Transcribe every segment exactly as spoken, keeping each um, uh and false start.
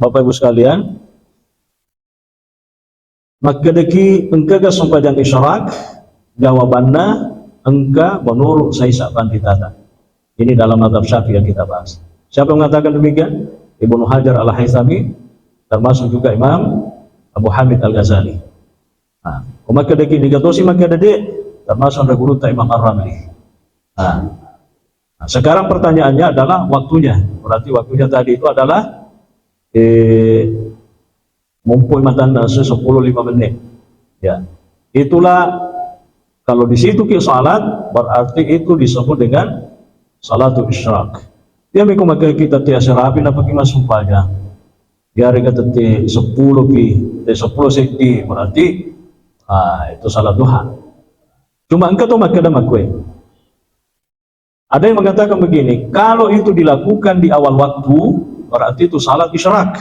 Bapak Ibu sekalian, makkedaki engkaga sempajang isyraq? Jawabanna engka menurut saisa panditata. Ini dalam mazhab Syafi'i yang kita bahas. Siapa yang mengatakan demikian? Ibnu Hajar Al-Haythami, termasuk juga Imam Abu Hamid Al-Ghazali. Nah, ko makkedaki niga tosi makkeda de, termasuk anre gurutta Imam Ar-Ramli. Nah, nah, sekarang pertanyaannya adalah waktunya. Berarti waktunya tadi itu adalah, eh, mumpui matanna esso sepuluh lima menit. Ya. Itulah kalau di situ ki salat, berarti itu disebut dengan salatul isyraq. Ya, miko makkeda kita tiasa rapi napaki massumpajang. Yarega tette sepuluh pi, tette sepuluh seddi, berarti, ah, itu salat duha. Cuma engka to makkeda makkue. Ada yang mengatakan begini, kalau itu dilakukan di awal waktu, berarti itu salat isyraq.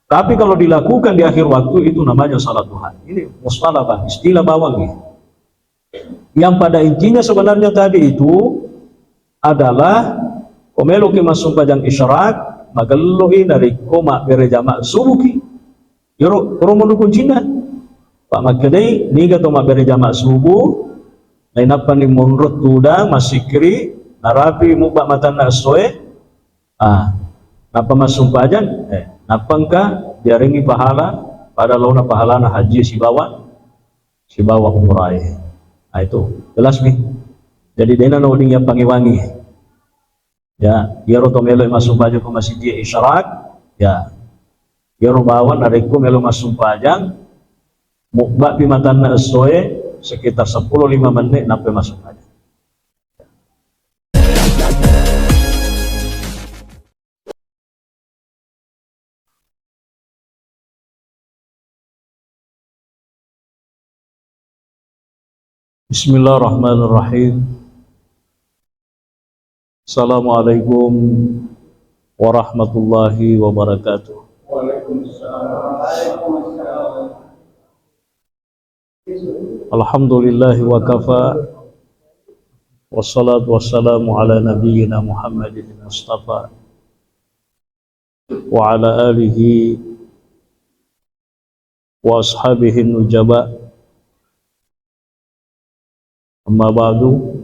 Tapi kalau dilakukan di akhir waktu, itu namanya salat duha. Ini mustalah, Bang, istilah bawang nih. Yang pada intinya sebenarnya tadi itu adalah, ko meloki massumpajang isyraq, magelloi narekko mabbere jama subuki. Iyaro, ro mono kuncinna. Pa makkedai, niga to mabbere jama subuh, nainappani monro tudang, massikkiri, narapi mubba matanna essoe, ah, nappa massumpajang, eh, nappa engka diarengi pahala, pada laona pahalana haji sibawa, sibawa umrae. Nah, itu jelas mi. Jadi dena nawedding yappangewangi. Ya, iyaro to melo massumpajang ko masijie isyraq, ya. Iyaro bawang narekko melo massumpajang, mubbapi matanna essoe sekitar sepuluh lima menit nappa massumpajang. Bismillahirrahmanirrahim. Assalamualaikum warahmatullahi wabarakatuh. Alhamdulillahi wa kafa. Wassalatu wassalamu ala nabiyyina Muhammadin Mustafa wa ala alihi wa ashabihi nujaba. Amma ba'du.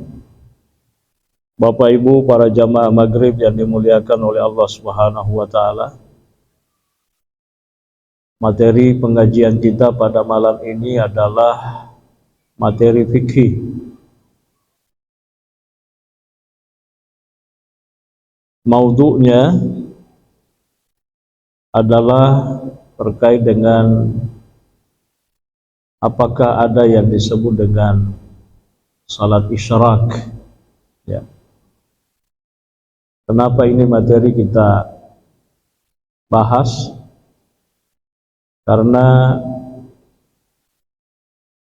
Bapak Ibu, para jamaah maghrib yang dimuliakan oleh Allah Subhanahu wa Ta'ala, materi pengajian kita pada malam ini adalah materi fikih. Maudu'nya adalah terkait dengan apakah ada yang disebut dengan salat isyraq. Ya. Kenapa ini materi kita bahas? Karena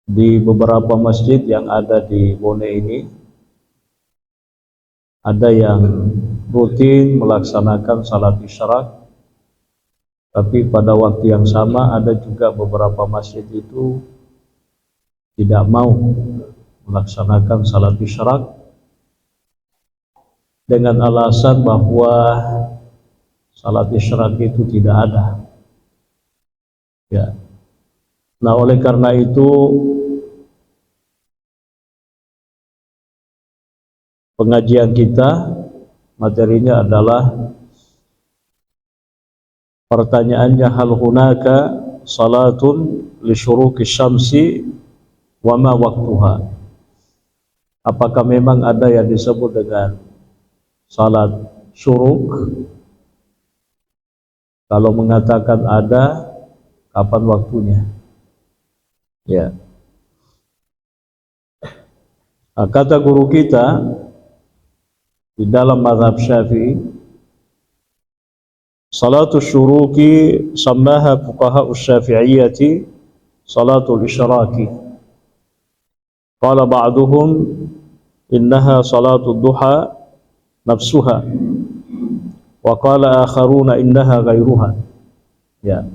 di beberapa masjid yang ada di Bone ini, ada yang rutin melaksanakan salat isyraq, tapi pada waktu yang sama ada juga beberapa masjid itu tidak mau melaksanakan salat isyraq dengan alasan bahwa salat isyraq itu tidak ada. Ya. Nah, oleh karena itu, pengajian kita materinya adalah pertanyaannya, hal hunaka salatun li syuruqi syamsi wa ma waktuha? Apakah memang ada yang disebut dengan salat syuruk? Kalau mengatakan ada, kapan waktunya? Ya. Nah, kata guru kita di dalam mazhab Syafi'i, salatu syuruki sammaha fuqaha Syafi'iyyati salatul isyraqi. Qala ba'duhum innaha salatu duha nafsuha. Wa qala akharuna innaha ghairuha. Ya.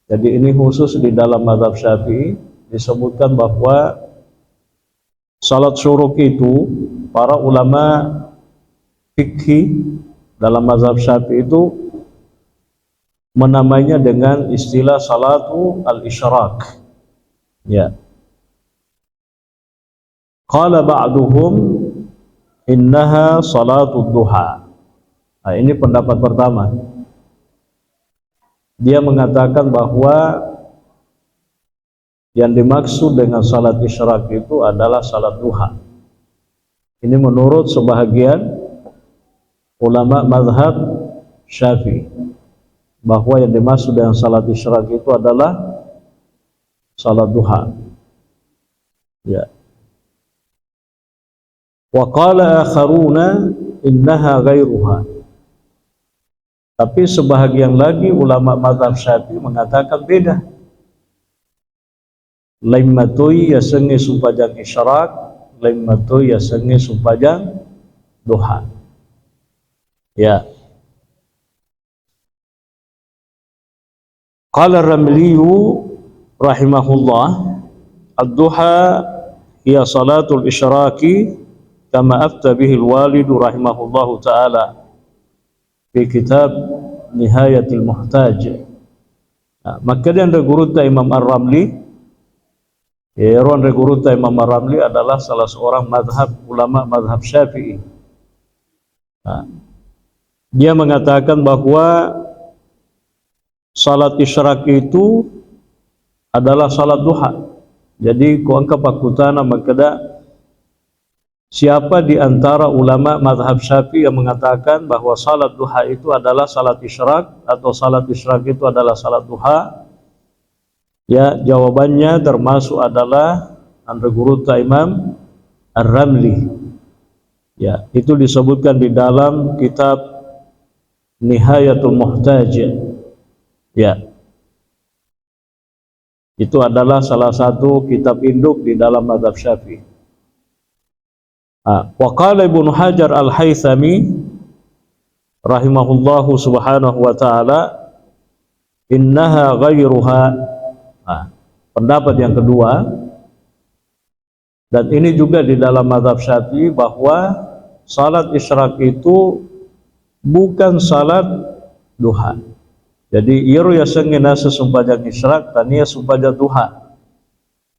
Jadi ini khusus di dalam mazhab Syafi'i disebutkan bahwa salat syuruk itu para ulama fikih dalam mazhab Syafi'i itu menamainya dengan istilah salatu al-isyraq. Ya. Qala ba'duhum innaha salatu duha. Nah, ini pendapat pertama. Dia mengatakan bahwa yang dimaksud dengan salat isyraq itu adalah salat duha. Ini menurut sebahagian ulama mazhab Syafi'i, bahwa yang dimaksud dengan salat isyraq itu adalah salat duha. Ya. Wa qala akharuna innaha ghairuha. Tapi sebahagian lagi ulama mazhab Syafi'i mengatakan beda. Laing matoi yasengnge sumpajang isyraq, laing matoi yasengnge sumpajang duha. Ya. Qala Ramliyu rahimahullah, "Ad-duha hiya salatul isyraqi kama afta bihil walidu rahimahullahu ta'ala fi kitab Nihayatil Muhtaj." Nah, makkeda anre gurutta Imam Ar-Ramli, ero anre gurutta Imam Ar-Ramli adalah salah seorang mazhab, ulama mazhab Syafi'i. Nah, dia mengatakan bahwa salat isyraq itu adalah salat duha. Jadi, ko engka pakkutana makkeda, siapa di antara ulama mazhab Syafi'i yang mengatakan bahwa salat duha itu adalah salat isyraq atau salat isyraq itu adalah salat duha? Ya, jawabannya termasuk adalah anre gurutta Imam Ar-Ramli. Ya, itu disebutkan di dalam kitab Nihayatul Muhtaj. Ya. Itu adalah salah satu kitab induk di dalam mazhab Syafi'i. Ah, wa qala Ibnu Hajar Al-Haytsami rahimahullahu subhanahu wa ta'ala, "Innaha ghairuha." Nah, pendapat yang kedua, dan ini juga di dalam mazhab Syafi'i, bahwa salat isyraq itu bukan salat duha. Jadi, iyaro yasengnge naseng sumpajang isyraq, tania sumpajang duha.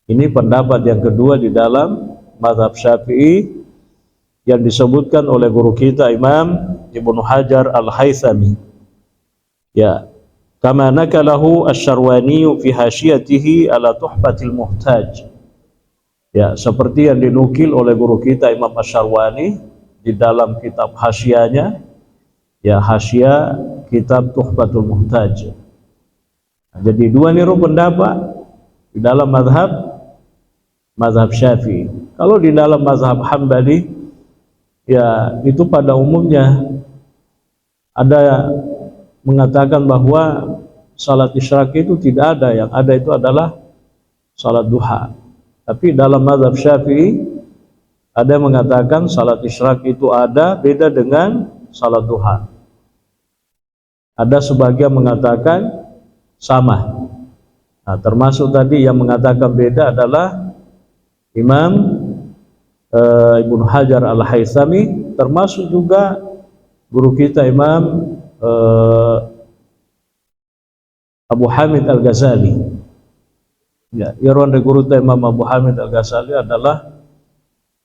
Ini pendapat yang kedua di dalam mazhab Syafi'i yang disebutkan oleh guru kita Imam Ibnu Hajar Al-Haytsami. Ya, kama nakalahu Asy-Syarwani fi hasyiyatihi ala Tuhfatil Muhtaj. Ya, seperti yang dinukil oleh guru kita Imam Asy-Syarwani di dalam kitab hasyianya, ya, hasyiah kitab Tuhfatul Muhtaj. Nah, jadi dua niro pendapat di dalam mazhab, mazhab Syafi'i. Kalau di dalam mazhab Hambali, ya, itu pada umumnya ada mengatakan bahwa salat isyraq itu tidak ada, yang ada itu adalah salat duha. Tapi dalam mazhab Syafi'i ada yang mengatakan salat isyraq itu ada, beda dengan salat duha. Ada sebagian mengatakan sama. Nah, termasuk tadi yang mengatakan beda adalah Imam, eh, Ibnu Hajar Al-Haytsami, termasuk juga guru kita Imam, eh, Abu Hamid Al-Ghazali. Ya, iyaro anre gurutta Imam Abu Hamid Al-Ghazali adalah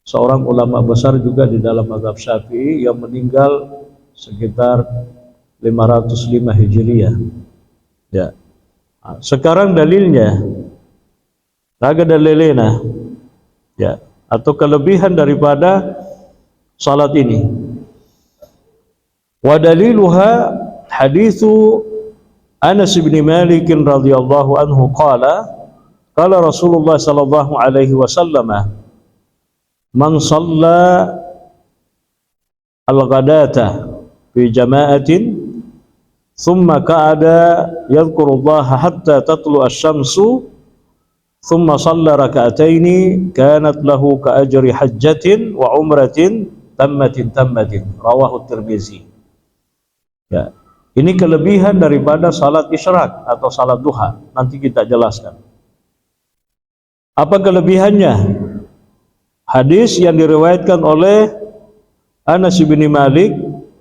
seorang ulama besar juga di dalam mazhab Syafi'i yang meninggal sekitar lima ratus lima Hijriah. Ya. Nah, sekarang dalilnya, raga dalelena, ya, atau kelebihan daripada salat ini. Wa daliluha haditsu Anas bin Malik radhiyallahu anhu qala, qala Rasulullah sallallahu alaihi wasallam, "Man shalla al-ghadata fi jama'atin, thumma qa'ada yadhkurullaha hatta tatlu'a asy-syamsu, thumma shalla raka'ataini, kanat lahu ka ajri hajjatin wa umratin tammatin tammatin." Rawahu Tirmizi. Ya. Ini kelebihan daripada salat isyraq atau salat duha. Nanti kita jelaskan. Apa kelebihannya? Hadis yang diriwayatkan oleh Anas bin Malik,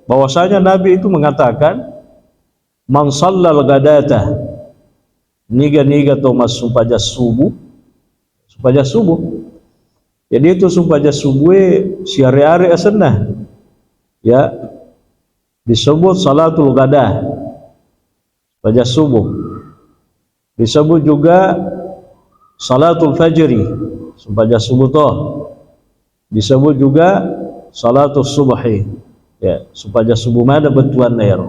bahwasanya Nabi itu mengatakan, Man shallal ghadata, niga-niga to massumpajang subuh, sumpajang subuh. Jadi itu sumpajang subuh e siare-are asenna. Ya, disebut salatul ghada, sumpajang subuh. Disebut juga salatul fajri, sumpajang subuh to. Disebut juga salatul subhi. Ya, sumpajang subuh mana bettuanna ero.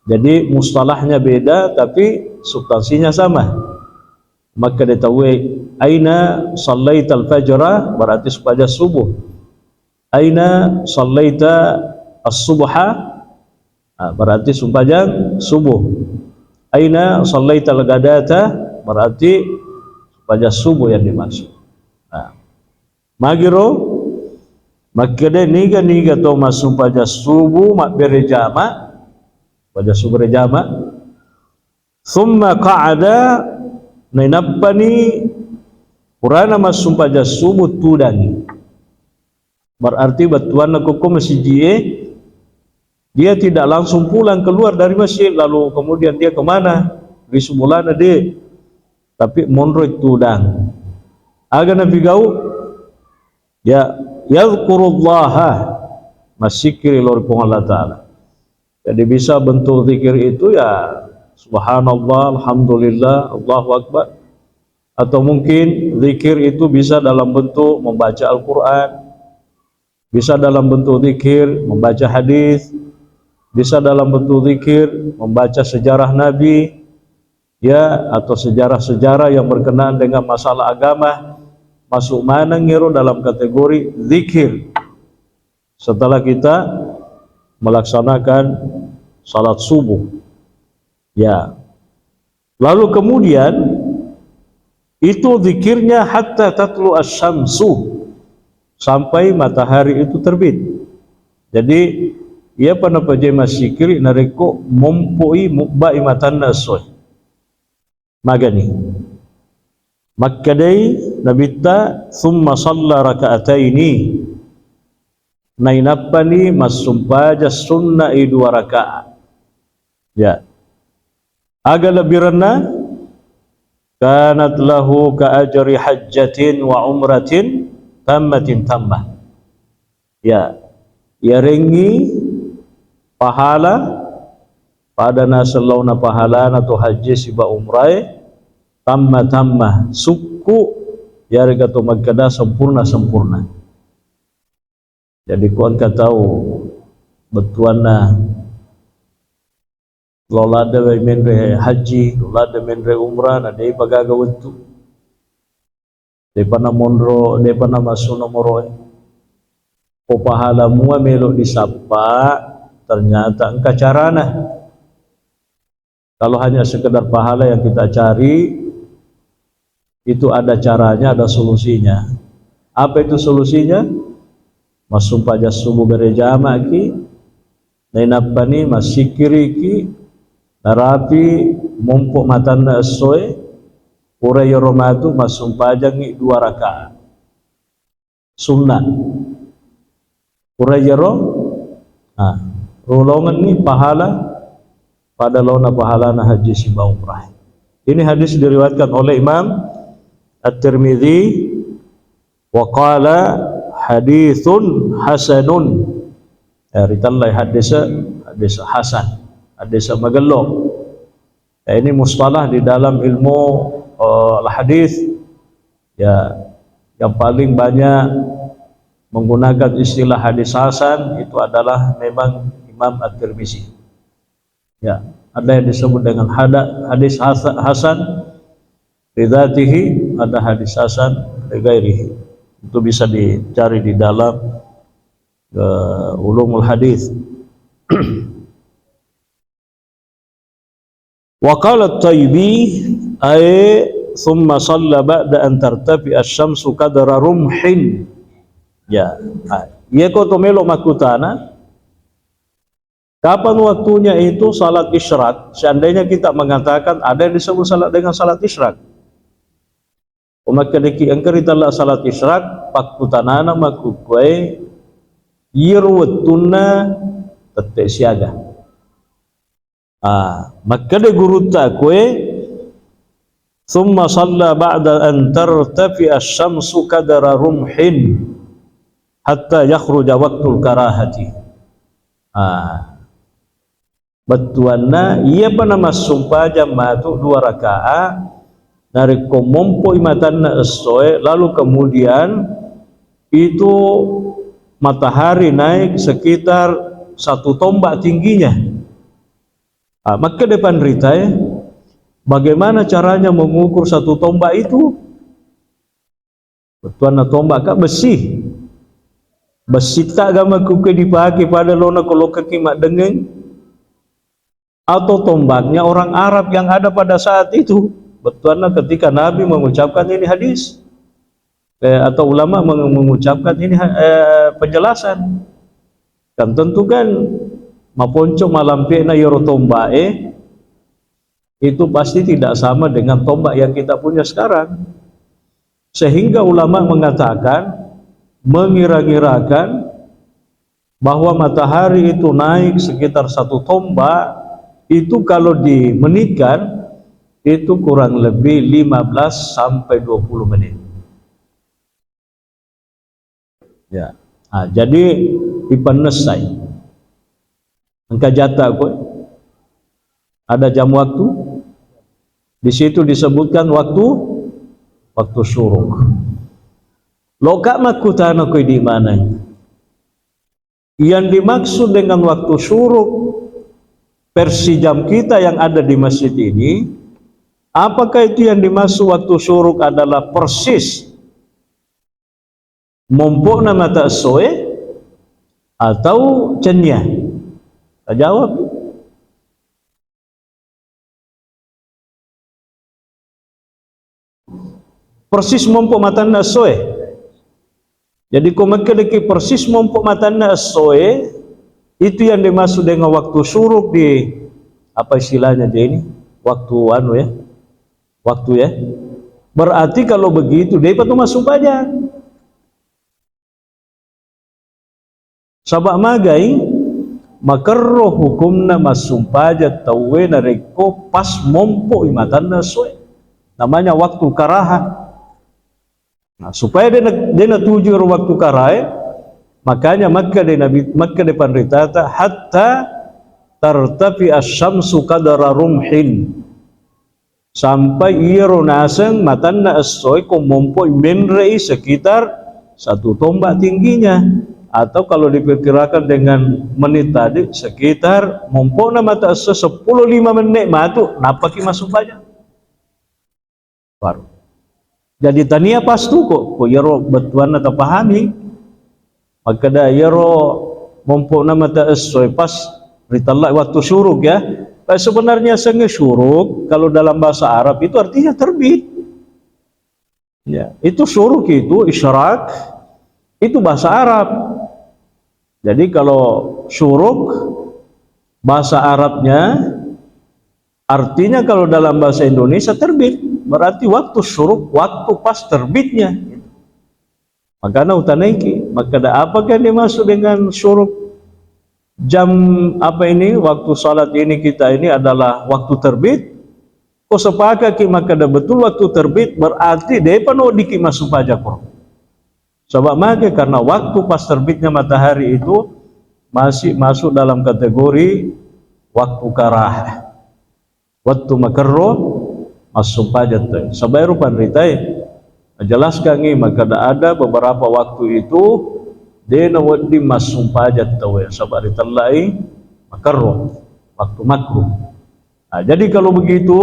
Jadi mustalahnya beda tapi substansinya sama. Makkeda tauwe, "Aina shallaital fajra?" Berarti sumpajang subuh. "Aina shallaita as-subha?" Ah, berarti sumpajang subuh. "Aina shallaital ghadata?" Berarti sumpajang subuh yang dimaksud. Nah, magiro makkeda niga-niga to massumpajang subuh mabbere jama, sumpajang subuh bere jama, summa qa'ada, nainappani purana massumpajang subuh tudangi. Berarti bettuanna kokko masijie, dia tidak langsung pulang keluar dari masjid, lalu kemudian dia kemana? Ri sumulana de, tapi monroi tudang. Aga napigau? Ya, yadhkurullaha, massikkiri lao ri Puang Allah Ta'ala. Jadi bisa bentuk zikir itu ya subhanallah, alhamdulillah, Allahu Akbar. Atau mungkin zikir itu bisa dalam bentuk membaca Al-Quran, bisa dalam bentuk zikir membaca hadis, bisa dalam bentuk zikir membaca sejarah Nabi, ya, atau sejarah-sejarah yang berkenaan dengan masalah agama, masuk maneng ero dalam kategori zikir setelah kita melaksanakan salat subuh. Ya. Lalu kemudian itu zikirnya hatta tatlu asy-syamsu, sampai matahari itu terbit. Jadi, iya pa napaja massikkiri narekko mompoi mubbai matanna essoe. Magani. Makkedai Nabitta, "Tsumma shalla raka'ataini." Nainappani massumpajang sunna'i dua rakaat. Ya. Aga lebbirenna? "Kanat lahu ka ajri hajjatin wa umratin tammatin tammah." Ya, iyarengngi pahala pada naseng laona pahalana to hajji siba umrae, tamma-tamma sukku, yarega to makkeda sempurna-sempurna. Jadi ko engka tau bettuanna lao ladde menre hajji, lao ladde menre umrah, na depa gaga wettu. Depa namonro, depa namassu nomoroe. Ko pahala mua melo disappa, ternyata engka carana. Kalau hanya sekedar pahala yang kita cari, itu ada caranya, ada solusinya. Apa itu solusinya? Massumpajang subuh berejamaki, nainappani massikkiriki, narapi mompo matanna essoe, pura yero matu massumpajangngi dua rakaat sunna. Pura yero, nah, rulongenni pahala pada laona pahalana hajji siba umrah. Ini hadis diriwayatkan oleh Imam At-Tirmidzi, wa qala haditsun hasanun. Ya, ritellai hadis, hadis hasan, hadis magello. Ya, ini mustalah di dalam ilmu, eh, al-hadis. Ya, yang paling banyak menggunakan istilah hadis hasan itu adalah memang Imam At-Tirmizi. Ya, ada yang disebut dengan hada-, hadis hasa-, hasan lidzatihi, ada hadis hasan lighairihi. Itu bisa dicari di dalam, eh, Ulumul Hadis. Wa qala At-Thaibi, ay, "Tsumma shalla ba'da an tartafi'a asy-syamsu qadra rumhin." Ya, ah, iya ko to melo makkutana, kapan waktunya itu salat isyraq? Seandainya kita mengatakan ada yang disebut salat dengan salat isyraq. Ko makkedaki engka ritella salat isyraq, pakkutanana makkukkuae, iyaro wettunna tette siaga. Ah, makkeda gurutta koe, "Tsumma shalla ba'da an tartafi'a asy-syamsu qadra rumhin hatta yakhruja waqtul karahati." Ah, bettuanna, iyapa namassumpajang matu dua rakaat, narekko mompo'i matanna essoe, lalu kemudian itu matahari naik sekitar satu tombak tingginya. Ah, makkeda panritae, bagaimana caranya mengukur satu tombak itu? Bettuanna tombak ka bessi. Bessitta ga makkuke dipake pada lona ko lokkaki maddengeng? Atau tombaknya orang Arab yang ada pada saat itu? Bettuanna ketika Nabi mengucapkan ini hadis, eh, atau ulama meng-, mengucapkan ini ha-, eh, penjelasan. Kan tentu kan maponco malampe'na iyaro tombak, eh, itu pasti tidak sama dengan tombak yang kita punya sekarang. Sehingga ulama mengatakan, mengira-ngirakan bahwa matahari itu naik sekitar satu tombak, itu kalau dimenitkan, itu kurang lebih lima belas sampai dua puluh menit. Ya. Ah, jadi ipannessai. Engka jata ko. Ada jam waktu. Di situ disebutkan waktu, waktu syuruk. Loka makkutana ko di mana? Yang dimaksud dengan waktu syuruk versi jam kita yang ada di masjid ini, apakah itu yang dimaksud waktu syuruk adalah persis mompo'na mata essoe atau cennia? Tajawab. Persis mompo matanna essoe. Jadi ko makkedaki persis mompo matanna essoe, itu yang dimaksud dengan waktu syuruk di, apa istilahnya dia ini? Waktu anu ya. Waktu ya. Berarti kalau begitu, depa tu massumpajang. Saba' magai, makerro hukumna massumpajang tauwe narekko pas mompo'i matanna essoe. Namanya waktu karaha. Nah, supaya de' na-, de' natuju ro waktu karae, makanya makkeda Nabi, makkeda panritata, "Hatta tartafi asy-syamsu qadra rumhin." Sampai iyaro naseng matanna essoe ko mompo'i menre'i sekitar satu tombak tingginya. Atau kalau diperkirakan dengan menit tadi, sekitar mompo'na mata esso seppulo lima menne' matu, nappaki massumpajang. Baru. Jadi tania pas tu ko, ko iyaro bettuanna tapahami. Makkeda iyaro mompo'na mata essoe pas ritella' waktu syuruk ya. Tapi sebenarnya sengnge syuruk kalau dalam bahasa Arab itu artinya terbit. Ya, itu syuruk itu isyraq itu bahasa Arab. Jadi kalau syuruk bahasa Arabnya artinya kalau dalam bahasa Indonesia terbit, berarti waktu syuruk, waktu pas terbitnya. Makana utanaiki, makkeda apakah dimaksud dengan syuruk jam apa ini, waktu salat ini kita ini adalah waktu terbit? Ko sepakaki makkeda betul waktu terbit, berarti de'pa no diki massumpajang ko. Saba' mage karena waktu pas terbitnya matahari itu masih masuk dalam kategori waktu karahah. Wettu makerro massumpajang tauwe. Saba' ero panritae najelaskangngi makkeda ada beberapa waktu itu de' nawedding massumpajang tauwe, saba' ritella'i makerro, waktu makruh. Nah, jadi kalau begitu,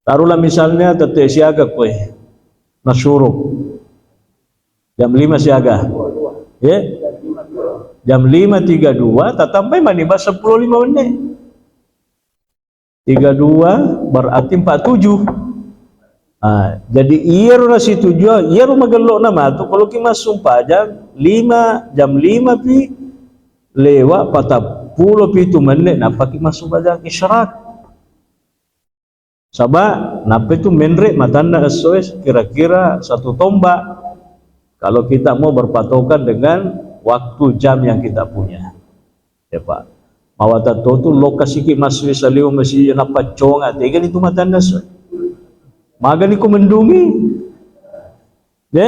taruhlah misalnya tette' siaga koe nasyuruk jam lima siaga, ya, jam lima tiga dua, tatampai mani ba seppulo lima menne'. Tiga dua berarti empat tujuh. Ah, jadi iyaro nasitujua, iyaro magello'na matu, kalau ki massumpajang lima, jam lima pi lewat patappulo pitu menne', nappaki massumpajang isyraq. Saba' nappa itu menre' matanna essoe kira-kira satu tombak. Kalau kita mau berpatokan dengan waktu jam yang kita punya. Ya, Pak. Mawatang to tu lokasiki massui saliweng masijik napacconga, tegani tu matanna essoe. Magani ko mendungi. De,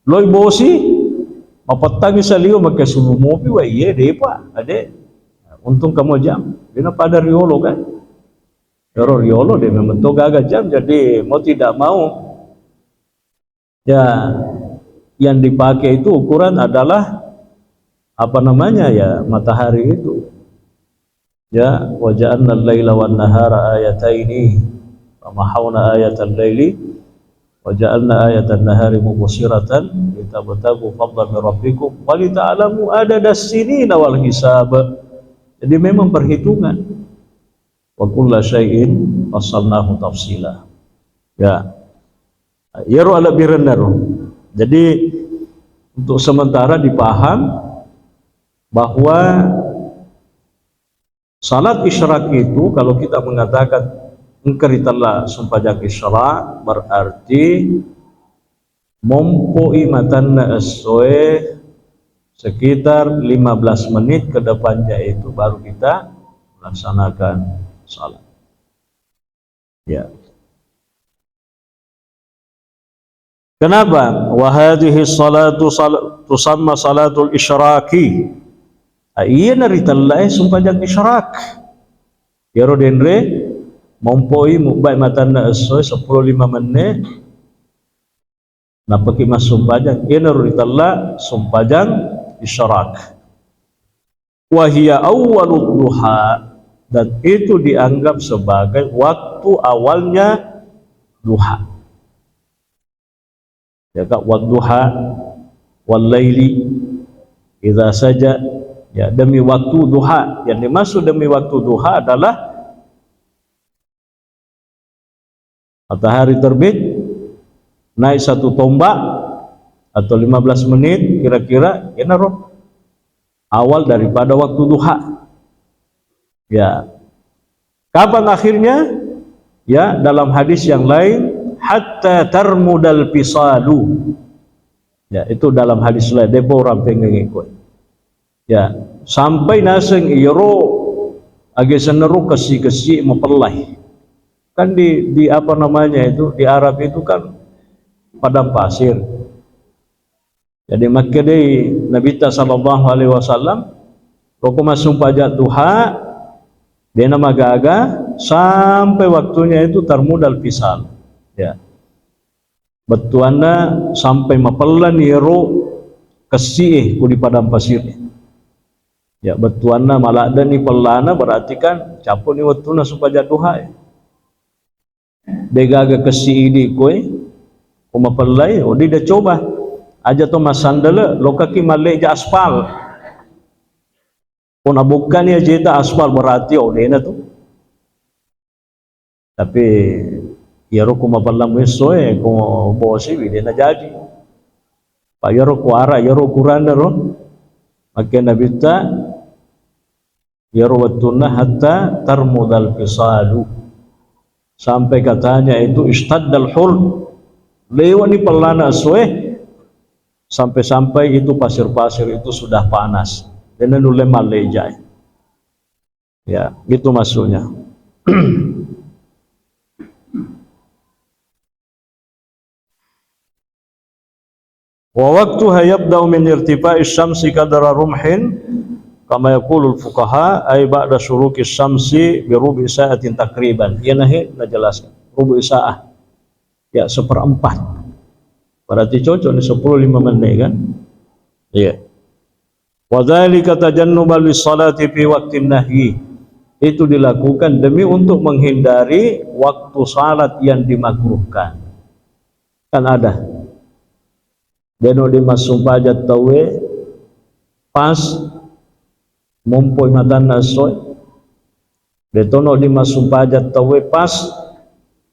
loi bosi, mapettangi saliweng, makkeda subuh mopi wa iye, depa, ade. Untung kamu jam, dena pada riolo kan. Ero riolo de memang to gaga jam, jadi mau tidak mau, ya, yang dipakai itu ukuran adalah, apa namanya, ya, matahari itu. Ya, wa ja'alna al-laila wan nahara ayataini, fa mahawna ayatal laili, wa ja'alna ayatan nahari mubsiratan, litabtagu fadlan min rabbikum, wa lita'lamu adadas sinina wal hisab. Jadi memang perhitungan. Wa kulla syai'in fassalnahu tafsila. Ya. Iyaro alebbirenna ro. Jadi, untuk sementara dipaham bahwa salat isyraq itu, kalau kita mengatakan engka ritella sempajang isyraq, berarti mompo'i matanna essoe sekitar lima belas menit ke depannya itu baru kita melaksanakan salat. Ya. Kenapa? Wa hadhihi salatu sal-, tusamma salatul isyraqi. Ah, iyana ritellae sumpajang isyraq. Iyaro denre, mompo'i mubba'i matanna essoe seppulo lima menne, nappaki massumpajang. Iyanaro ritella sumpajang isyraq. Wa hiya awwalud duha, dan itu dianggap sebagai waktu awalnya duha. Ya, Kak, wadduha, wal laili idza saja. Ya, demi waktu duha. Yang dimaksud demi waktu duha adalah matahari terbit, naik satu tombak atau lima belas menit kira-kira, iyanaro awal daripada waktu duha. Ya. Kapan akhirnya? Ya, dalam hadis yang lain, hatta tarmudal fisalu. Ya, itu dalam hadis lain, depa urang pengengi koe. Ya, sampai naseng iyaro agesennaro kessi-kessi mapellai. Kan di, di apa namanya itu, di Arab itu kan padang pasir. Jadi makkedai Nabitta sallallahu alaihi wasallam, poko massumpajang duha, dena magaga sampai waktunya itu tarmudal fisal. Ya. Bettuanna sampai mapellani ero kessie ku di padang pasir. Ya, bettuanna maladdeni pellana berarti kan cappuni wettunna sumpajang duha. Degaga kessi idi koe, ko mapellai, odi de coba. Aja to massandale, lokaki malleja aspal. Ko nabukkani ajeta aspal, berarti odena tu. Tapi iyaro ko mapellang essoe, ko bosiwi dena jaji. Pa iyaro ko ara, iyaro ukuranna ro. Makke Nabitta, iyaro wettunna hatta tarmudal fisalu. Sampai katanya itu istaddal hur. Lewani pellana essoe, sampai-sampai itu pasir-pasir itu sudah panas. Dena nulle malleja. Ya, gitu maksudnya. Wa waqtuha yabda'u min irtifa'i syamsi qadra rumhin, kama yaqulul fuqaha, ay ba'da syuruqi syamsi bi rubu'i sa'atin takriban. Iyanahe najelaskan. Rubu'i sa'ah. Ya, seperempat. Berarti cocok nih sepuluh lima menit kan? Iya. Wa dzalika tajannuban lis-salati fi waqtin nahyi. Itu dilakukan demi untuk menghindari waktu salat yang dimakruhkan. Kan ada. Deno dimassumpajang tauwe pas mompoi matanna essoe. Detono dimassumpajang tauwe pas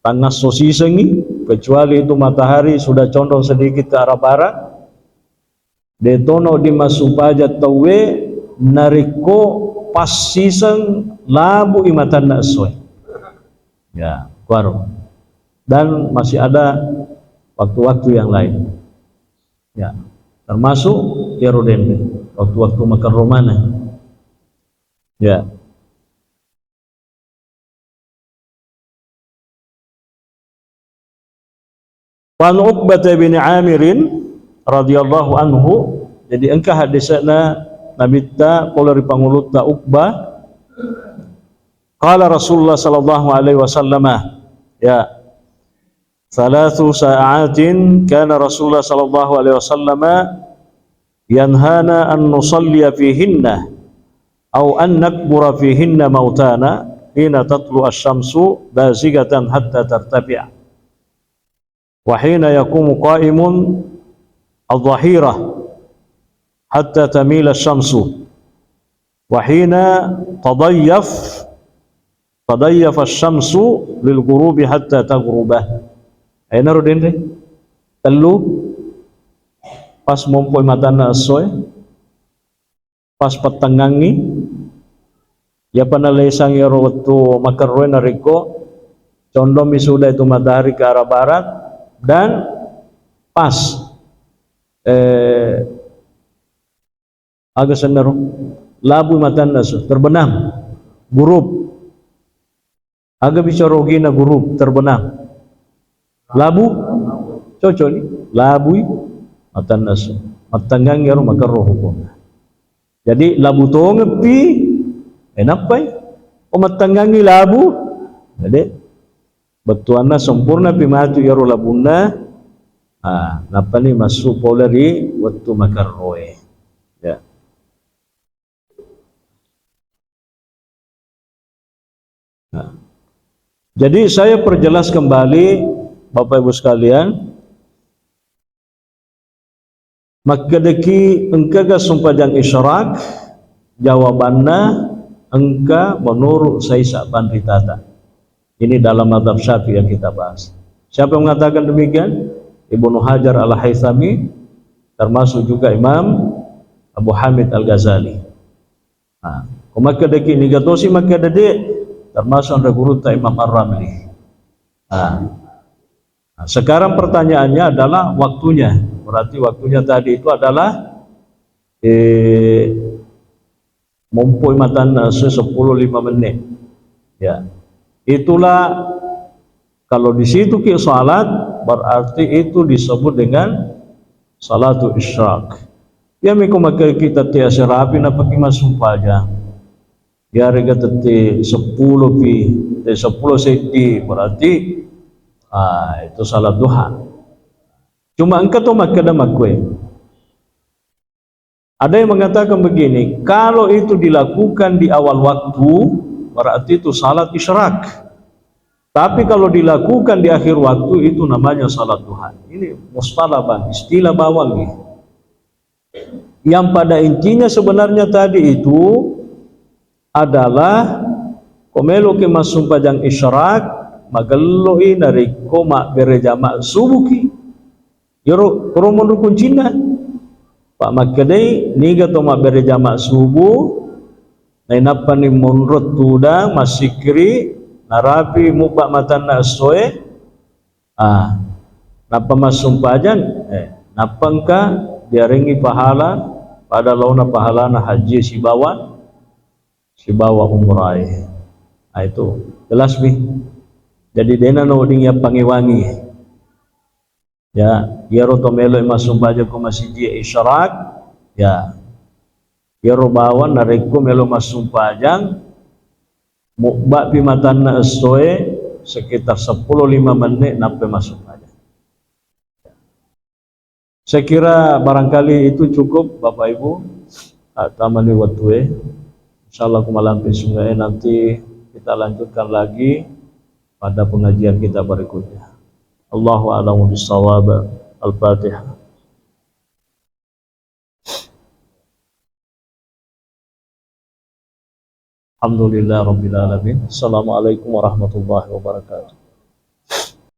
tangasso sisengi, kecuali itu matahari sudah condong sedikit ke arah barat. Detono dimassumpajang tauwe narekko pas siseng labu i matanna essoe. Ya, kuaro. Dan masih ada waktu-waktu yang lain. Ya, termasuk iyaro denre, waktu-waktu makerro maneng. Ya. Wa an Uqbah bin Amirin radhiyallahu anhu, jadi engka hadisna Nabitta pole ri pangulutta Uqbah, qala Rasulullah sallallahu alaihi wasallam, ya, thalathu sa'atin kana Rasulullah sallallahu alaihi wasallam yanhana an nusalliya fihinna aw an nakbura fihinna mautana hina tatlu asy-syamsu bazighatan hatta tartafi'a wa hina yaqumu qa'imun adh-dhahirah hatta tamila asy-syamsu wa hina tadayyaf tadayyaf asy-syamsu lil ghurubi hatta taghruba. Aina ro denre. Tellu, pas mompoi matanna essoe, pas pettengngangngi, iyapa nalesang iyaro wettu makerroe narekko condongmi suda itu matahari ke arah barat, dan pas, eh, aga sennaro, labu matanna esso, terbenam, ghurub. Aga bicara ogina ghurub, terbenam. Labu, cocok ni. Labui matanna esso. Mattengngangngi aro makerro hukumna. Jadi labu tongeppi, eh, nappai. Oh, mattengngangngi labu. Jadi bettuanna sempurna pi matu iyaro labunna. Ah, nappani massu pole ri wettu makerroe. Ya. Nah. Jadi saya perjelas kembali, Bapak Ibu sekalian, makkedaki engkaga sumpajang isyraq, jawabanna engka menurut saisa panritata. Ini dalam mazhab Syafi'i yang kita bahas. Siapa yang mengatakan demikian? Ibnu Hajar Al-Haythami, termasuk juga Imam Abu Hamid Al-Ghazali. Nah, ko makkedaki niga tosi makkeda de, termasuk anre gurutta Imam Ar-Ramli. Nah, nah, sekarang pertanyaannya adalah waktunya. Berarti waktunya tadi itu adalah, eh, mompoi matanna esso sepuluh lima menit. Ya. Itulah kalau di situ ki salat, berarti itu disebut dengan salatu isyraq. Ya, miko makkeda kita te aserapi napaki massumpajang. Yarega tette seppulo pi, te seppulo seddi, berarti, ah, itu salat duha. Cuma engka to makkeda makkue. Ada yang mengatakan begini, kalau itu dilakukan di awal waktu, berarti itu salat isyraq. Tapi kalau dilakukan di akhir waktu, itu namanya salat duha. Ini mustalah, Bang, istilah bawang nih. Yang pada intinya sebenarnya tadi itu adalah ko meloki massumpajang isyraq, magelloi narekko mabbere jama subuki. Iyaro, koro monro kuncinna. Pa makkedai, niga to mabbere jama subuh, nainappani monro tudang, massikkiri, narapi mubba matanna essoe, ah, nappa massumpajang, eh, nappa engka diarengngi pahala pada laona pahalana hajji sibawa, sibawa umrae. Ah, itu jelas mi. Jadi dena no wedding yappangewangi. Ya, iyaro to melo massumpajang ko masiji isyraq, ya. Iyaro bawang narekko melo massumpajang, mubbapi matanna essoe sekitar seppulo lima menit nappa massumpajang. Saya kira barangkali itu cukup, Bapak Ibu. Ah, tamani wettue. Insyaallah ku malampe sungai nanti kita lanjutkan lagi pada pengajian kita berikutnya. Allahu a'lamu bissawab. Al-Fatihah. Alhamdulillah Rabbil Alamin. Assalamualaikum warahmatullahi wabarakatuh.